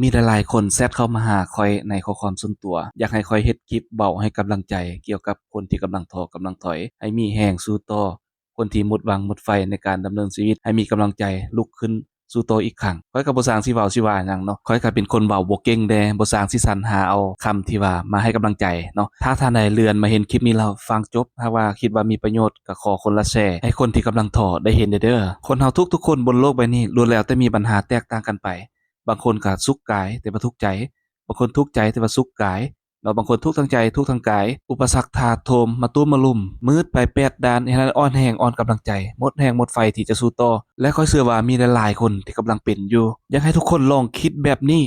ມີຫຼາຍໆຄົນແຊັດເຂົ້າມາຫາຂ້ອຍໃນຂໍ້ຄວາມສ່ວນຕົວ ຢາກໃຫ້ຂ້ອຍເຮັດຄລິບເວົ້າໃຫ້ກຳລັງໃຈ ກ່ຽວກັບຄົນທີ່ກຳລັງທໍກຳລັງຖອຍ ໃຫ້ມີແຮງສູ້ຕໍ່ ຄົນທີ່ໝົດຫວັງໝົດໄຟໃນການດຳເນີນຊີວິດ ໃຫ້ມີກຳລັງໃຈລຸກຂຶ້ນ ສູ້ຕໍ່ອີກຄັ້ງ. ຂ້ອຍກໍບໍ່ຊ່າງຊິເວົ້າຊິວ່າຫຍັງເນາະ, ຂ້ອຍກໍເປັນຄົນເວົ້າບໍ່ເກັ່ງແດ່, ບໍ່ຊ່າງຊິສັນຫາເອົາຄຳທີ່ວ່າມາໃຫ້ກຳລັງໃຈເນາະ. ຖ້າທ່ານໃດເລື່ອນມາເຫັນຄລິບນີ້ແລ້ວຟັງຈົບ, ຫາກວ່າຄິດວ່າມີປະໂຫຍດ, ກໍຂໍຄົນລະແຊໃຫ້ຄົນທີ່ກຳລັງທໍໄດ້ເຫັນແດ່ເດີ. ຄົນເຮົາທຸກໆຄົນບົນໂລກໃບນີ້ ລ້ວນແລ້ວແຕ່ມີບັນຫາແຕກຕ່າງກັນໄປ. ບາງຄົນກໍສຸກກາຍແຕ່ວ່າທຸກໃຈ, ບາງຄົນທຸກໃຈແຕ່ວ່າສຸກກາຍ. ເນາະ, ບາງຄົນທຸກທາງໃຈ ທຸກທາງກາຍ, ອຸປະສັກຖາໂຖມມາຕຸ້ມມາລຸມ, ມືດໄປແປດດ້ານ, ເຮັດໃຫ້ອ່ອນແຮງ, ອ່ອນກຳລັງໃຈ, ໝົດແຮງໝົດໄຟທີ່ຈະສູ້ຕໍ່. ແລະ ຂ້ອຍເຊື່ອວ່າມີຫຼາຍໆຄົນທີ່ກຳລັງເປັນຢູ່. ຢາກໃຫ້ທຸກຄົນລອງຄິດແບບນີ້.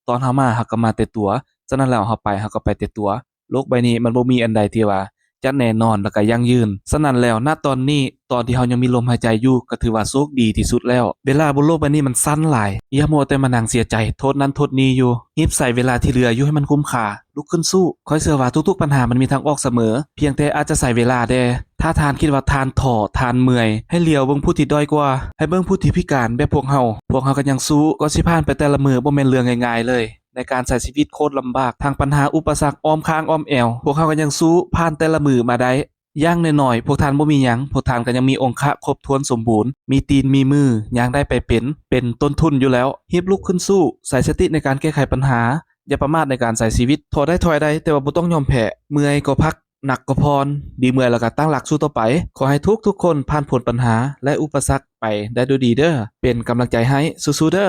ຕອນເຮົາມາ, ເຮົາກໍມາແຕ່ຕົວ, ສະນັ້ນແລ້ວເຮົາໄປ, ເຮົາກໍໄປແຕ່ຕົວ. ໂລກໃບນີ້ມັນບໍ່ມີອັນໃດທີ່ວ່າຈະແນ່ນອນ ແລ້ວກໍຢັ້ງຢືນ. ສະນັ້ນແລ້ວ, ນະຕອນນີ້, ຕອນທີ່ເຮົາຍັງມີລົມຫາຍໃຈຢູ່, ກໍຖືວ່າໂຊກດີທີ່ສຸດແລ້ວ. ເວລາບົນໂລກໃບນີ້ມັນສັ້ນຫຼາຍ. ຢ່າມົວແຕ່ມານັ່ງເສຍໃຈ, ໂທດນັ້ນໂທດນີ້ຢູ່. ຮີບໃຊ້ເວລາທີ່ເຫຼືອຢູ່ໃຫ້ມັນຄຸ້ມຄ່າ. ລຸກຂຶ້ນສູ້. ຂ້ອຍເຊື່ອວ່າທຸກໆບັນຫາມັນມີທາງອອກສະເໝີ, ພຽງແຕ່ອາດຈະໃຊ້ເວລາແດ່. ຖ້າທ່ານຄິດວ່າທ່ານທໍ້, ທ່ານເມື່ອຍ, ໃຫ້ຫຼຽວເບິ່ງຜູ້ທີ່ດ້ອຍກວ່າ, ໃຫ້ເບິ່ງຜູ້ທີ່ພິການແບບພວກເຮົາ. ພວກເຮົາກໍຍັງສູ້, ກວ່າຊິຜ່ານໄປແຕ່ລະມື້ບໍ່ແມ່ນເລື່ອງງ່າຍໆເລີຍ. ໃນການໃຊ້ຊີວິດໂຄດລຳບາກ, ທັງບັນຫາອຸປະສັກອ້ອມຂ້າງອ້ອມແອວ, ພວກເຮົາກໍຍັງສູ້ຜ່ານແຕ່ລະມື້ມາໄດ້. ຢ່າງໜ້ອຍໆ ພວກທ່ານບໍ່ມີຫຍັງ, ພວກທ່ານກໍຍັງມີອົງຄະຄົບຖ້ວນສົມບູນ, ມີຕີນມີມື, ຍ່າງໄດ້ໄປເປັນ, ເປັນຕົ້ນທຶນຢູ່ແລ້ວ. ຮີບລຸກຂຶ້ນສູ້, ໃຊ້ສະຕິໃນການແກ້ໄຂບັນຫາ, ຢ່າປະໝາດໃນການໃຊ້ຊີວິດ. ທໍໄດ້ຖອຍໄດ້, ແຕ່ວ່າບໍ່ຕ້ອງຍອມແພ້. ເມື່ອຍກໍພັກ, ໜັກກໍຜ່ອນ, ດີເມື່ອຍແລ້ວກໍຕັ້ງຫຼັກສູ້ຕໍ່ໄປ. ຂໍໃຫ້ທຸກໆຄົນຜ່ານພົນບັນຫາ ແລະ ອຸປະສັກໄປໄດ້ດ້ວຍດີເດີ. ເປັນກຳລັງໃຈໃຫ້, ສູ້ໆເດີ.